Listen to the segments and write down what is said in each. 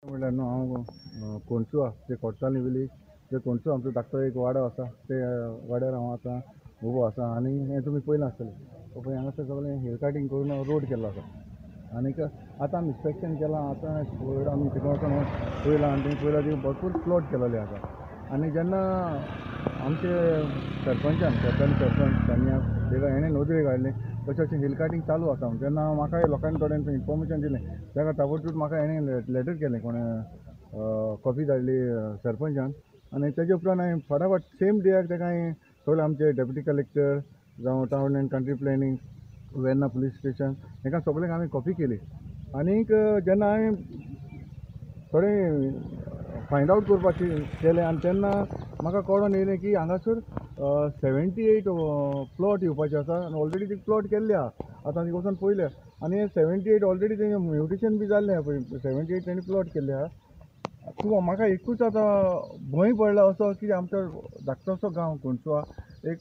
म्हणल्यार न्हू हांव कोणसुआ जे कोडसाली विलेज जे कोणसुआ आमचो धाकटो एक वाडो आसा, ते वाड्यार हांव आतां उबो आसा. आनी हें तुमी पळयलां आसतलें, पळय हांगासर सगळें हिल कटिंग करून रोड केल्लो आसा. आनीक आतां आमी इन्स्पेक्शन केलां, आतां आमी थिंगा वचोन पळयलां आनी थंय पळयलां ती भरपूर प्लॉट केलेले आसा. आनी जेन्ना आमचे सरपंचान सरपंच सरपंच तांणी हेणें नदरेक हाडलें अशें अशें हिल कटिंग चालू आसा म्हूण, तेन्ना म्हाका लोकांनी थोड्यांनी इन्फॉर्मेशन दिलें. ताका ताबडतोब म्हाका हेणें लेटर केलें, कोणें कॉपी धाडली सरपंचान. आनी तेजे उपरांत हांवें फटाफट सेम डेयाक ताका हांवें सगळे आमचे डेप्युटी कलेक्टर जावं town and country planning, Verna police station, हेका सगळ्यांक हांवें कॉपी केली. आनीक जेन्ना हांवें थोडें फायंड आवट करपाचें केलें आनी तेन्ना म्हाका कळोन येयलें की हांगासर 78 प्लॉट येवपाचे आसा आनी ऑलरेडी ती प्लॉट केल्ले आहा. आतां ती वचोन पळयल्या आनी 78 ऑलरेडी तेंचे म्युटेशन बी जाल्लें आहा पळय, 78 तेणी प्लॉट केल्ले आहा. तूं म्हाका एकूच आतां भंय पडला असो की आमचो धाकटोसो गांव कोणसुआ एक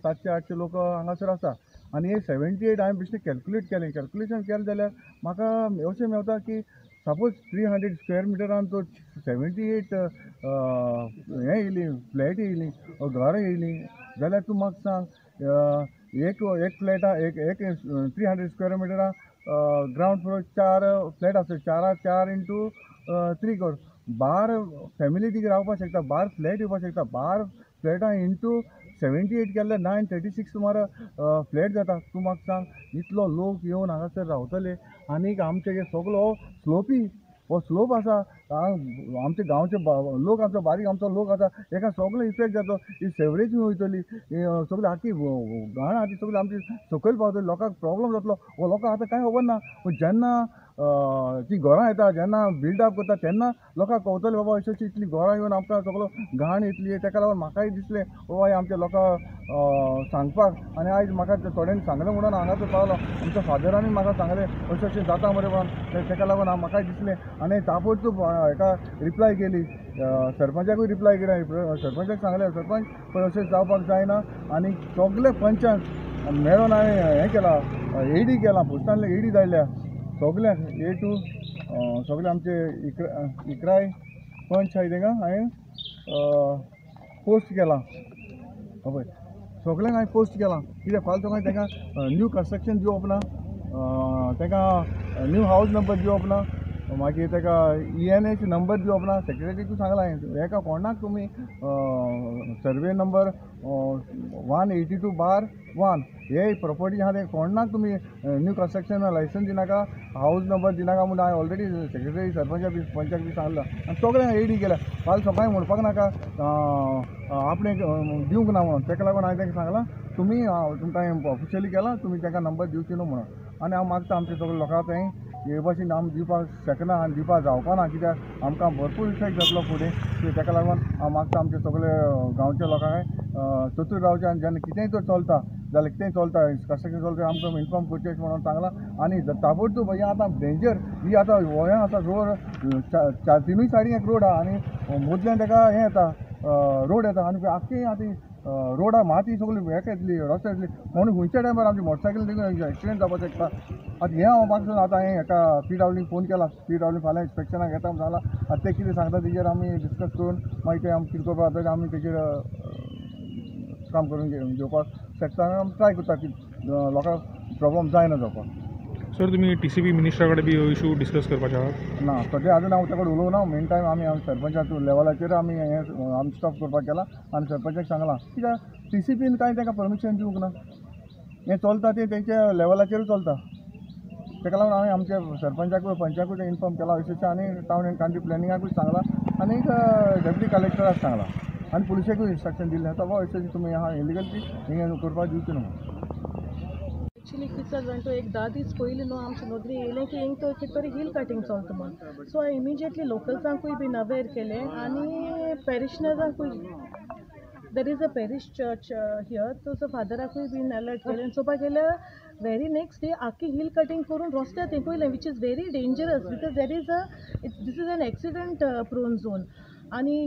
700-800 लोक हांगासर आसा आनी हे 78 हांवें बेश्टें कॅल्कुलेट केलें. कॅल्कुलेशन केलें जाल्यार म्हाका अशें मेवता की सपोज 300 स्क्वेअर मिटरान तो 78 हें येयली, फ्लॅट येयली, घरां येयली जाल्यार तूं म्हाका सांग, एक एक फ्लॅटा एक एक 300 स्क्वेअर मिटरां ग्रावंड फ्लोर 4 फ्लॅट आसा, 4 इंटू 3 कर, 12 फॅमिली तिका रावपाक शकता, 12 फ्लॅट येवपाक शकता. 12 फ्लॅटां इंटू 78 केल्ले 936 सुमार फ्लॅट जाता. तूं म्हाका सांग इतलो लोक येवन हांगासर रावतले. आनीक आमचे हे सगलो स्लोपी हो स्लोप आसा, आमचे गांवचे लोक आमचो बारीक आमचो लोक आसा, हेका सगलो इफेक्ट जातलो. ही सेवरेज वयतली, सगळी आख्खी घाण आहा ती सगळी आमची सकयल पावतली, लोकांक प्रोब्लम जातलो. हो लोकांक आतां कांय खबर ना, पूण जेन्ना ती घरां येता, जेन्ना बिल्डअप करता तेन्ना लोकांक कळटलें बाबा अशी अशी इतली घरां येवन आमकां सगलो घाण येतली. तेका लागून म्हाकाय दिसलें बाबा हें आमच्या लोकांक सांगपाक. आनी आयज म्हाका थोड्यांनी सांगलें म्हणून हांगासर पावलो. आमच्या फादरांनी म्हाका सांगलें अशें अशें जाता मरे म्हणून, तेका लागून हांव म्हाकाय दिसलें. आनी ताबडतोब हेका रिप्लाय केली, सरपंचाकूय रिप्लाय केली. सरपंचाक सांगलें सरपंच पण अशें जावपाक जायना. आनी सगळे पंचांक मेळोन हांवें हें केलां, एडी केलां, पोस्टांतल्यान एडी धाडल्या सगळ्यांक, ए टू सगळे आमचे इकराय पंच आहाय तेंका हांवें पोस्ट केलां. पळय सगळ्यांक हांवें पोस्ट केलां कित्याक फाल्यां सकाळीं तेंकां न्यू कन्स्ट्रक्शन दिवप ना, तेंकां न्यू हावज नंबर दिवप ना, मागीर तेका ENH number दिवप ना. सेक्रेटरीकूय सांगलां हांवें, हेका कोणाक तुमी सर्वे नंबर 182/1 हे प्रॉपर्टी आहा ते कोणाक तुमी न्यू कन्स्ट्रक्शन लायसन्स दिनाका, हावज नंबर दिनाका म्हूण हांवें ऑलरेडी सेक्रेटरी सरपंचाक बी पंचाक बी सांगलां. आनी सगळ्यांक एडी केल्या. फाल्यां सकाळीं म्हणपाक नाका आपणें दिवंक ना म्हणून. तेका लागून हांवें तांकां सांगलां तुमी तुमकां ऑफिशियली केलां, तुमी तांकां नंबर दिवचे न्हू म्हणून. आनी हांव मागता आमचे सगळे लोकांक थंय हे भाशेन आमी दिवपाक शकना आनी दिवपाक जावपा ना, कित्याक आमकां भरपूर इफेक्ट जातलो फुडें. तेका लागून हांव मागता आमचे सगळे गांवच्या लोकांक चतूर रावचें आनी जेन्ना कितेंय तर चलता जाल्यार कितेंय चलता कन्स्ट्रक्शन चलता आमकां इन्फॉर्म करचें अशें म्हणून सांगलां. आनी ताबडतोब हें आतां डेंजर ही आतां हें आसा रोड, तिनूय सायडीन एक रोड आहा आनी मदल्यान तेका हें येता रोड येता आनी आख्खी आतां रोडा माती सगळी हें येतली, रस्ते येतली, म्हणून खंयच्या टायमार आमची मोटरसायकल देखून एक्सिडेंट जावपाक शकता. आतां हें हांव म्हाका आतां हांवें हेका PW phone केला, PW फाल्यां इन्स्पेक्शनाक येता म्हूण सांगलां. आतां ते कितें सांगता तेजेर आमी डिस्कस करून मागीर तें आमी कितें करपाक जाता आमी तेजेर काम करून घेवपाक शकता आनी आमी ट्राय करता की लोकांक प्रोब्लम जायना जावपाक. सर तुमी TCP मिनिस्टरा कडेन बी हो इशू डिस्कस करपाचे आहात? ना, सद्या आजून हांव ताका कडेन उलोवना. मेन टायम आमी सरपंचाच्या लेवलाचेर आमी हें आमी स्टॉप करपाक केलां आनी सरपंचाक सांगलां कित्याक TCPन कांय तांकां परमिशन दिवंक ना, हें चलता तें तेंच्या लेवलाचेरूच चलता. तेका लागून हांवें आमच्या सरपंचाकूय पंचाकूय इन्फॉर्म केलां अशें आनी टावन एंड कंट्री प्लॅनिंगाकूय सांगलां आनी डेप्युटी कलेक्टराक सांगलां आनी पुलिसेकूय इन्स्ट्रक्शन दिल्लें आसा बाबा अशें तुमी आहा इलिगल ती हिंगा करपाक दिवचें न्हू. एक्चुली कितें जालें जाणा, एक 10 दीस पयलीं न्हू आमच्या नदरे येयलें की हिंग तो कितें तरी हिल कटिंग चलता म्हूण. सो हांवें इमिजिएटली लोकल्सांकूय बीन अवेर केलें आनी पॅरिशनर्सांकूय, there is a parish church here, so फादराकूय बीन अलर्ट केलें. आनी चोवपाक गेल्यार व्हेरी नेक्स्ट डे आख्खी हिल कटिंग करून रस्त्यार तेंकयलें, which is very dangerous because there is a this is an accident prone zone. आनी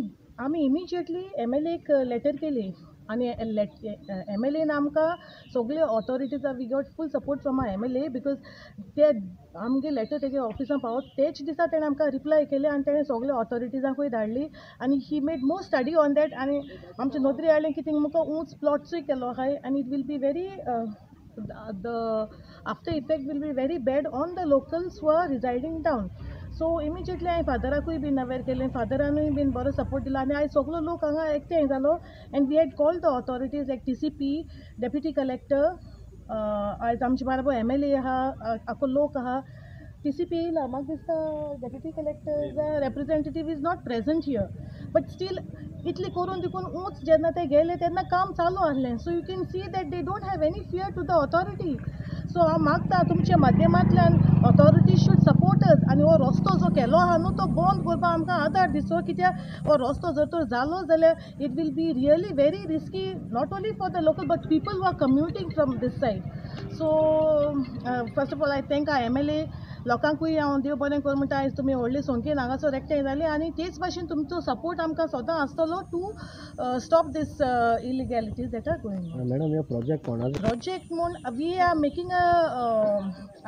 आमी इमिजिएटली MLAक लेटर केली. आनी एम एल एन आमकां सगळे authorities, we got full support from our MLA because ते आमगे लेटर तेगे ऑफिसान पावत तेच दिसा तेणें आमकां रिप्लाय केले आनी तेणें सगळे ऑथॉरिटीजांकूय धाडली आनी he made more study on that. आनी आमचे नदरे हाडलें की थिंग मुखार ऊंच प्लॉट्सूय केलो आहाय आनी it will be very the after effect will be very bad on the locals who are residing down. So immediately हांवें फादराकूय बीन अवेर केलें. फादरानूय बीन बरो सपोर्ट दिलो आनी आयज सगलो लोक हांगा एकठांय जालो and we had called the authorities like TCP, deputy collector. आयज आमचे बाराबर एमएलए आहा, आख्खो लोक आहा. टीसीपी येयला म्हाका दिसता. Deputy collector representative is not present here, but still इतलें करून देखून ऊंच जेन्ना ते गेले तेन्ना काम चालू आहलें. So you can see that they don't have any fear to the authority. So हांव मागता तुमच्या माध्यमांतल्यान, ऑथॉरिटी should support अस आनी हो रस्तो जो केलो आहा न्हू, तो बंद करपाक आमकां आदार दिसो, कित्याक हो रस्तो जर तर जालो जाल्यार it will be really very risky, not only for the local but people who are commuting from this side. So first of all, I thank our MLA. लोकांकूय हांव देव बरें कर म्हणटा. आयज तुमी व्हडले संख्येन हांगासर एकठांय जाले आनी तेच भाशेन तुमचो सपोर्ट आमकां सदां आसतलो to stop this illegalities that are going. Madam, हे प्रोजेक्ट कोणाचो? प्रोजेक्ट म्हूण we are making अ,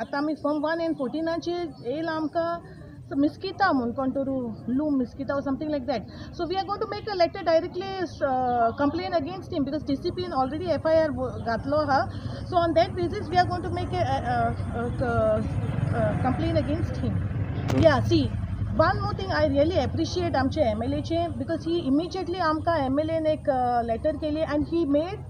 आतां आमी फॉर्म 1 एंड 14आचेर येयला आमकां मिस्किता म्हूण कोण तर, loom Mesquita or something like that. So we are going to make a letter directly, complain against him, because टीसीपीन already FIR घातलो आहा. So on that basis we are going to make a complain against him. Yeah, see, one more thing I really appreciate आमचे एमएलएचे, because he immediately आमकां MLN एक letter केली and he made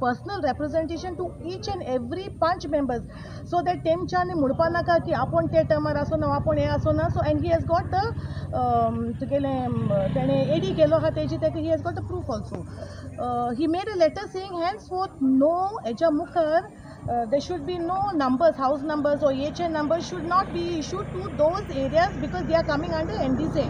personal representation to each and every panch members so that तेमच्यांनी म्हणपा नाका की आपूण ते टर्मार आसो ना, आपूण हें आसो ना. So and he has got the तुगेलें तेणें एडी केलो आहा तेजी, तेका he has got the proof also. He made a letter saying henceforth no, हेच्या मुखार there should be no numbers, house numbers or AHN numbers should not be issued to those areas because they are coming under NDZ.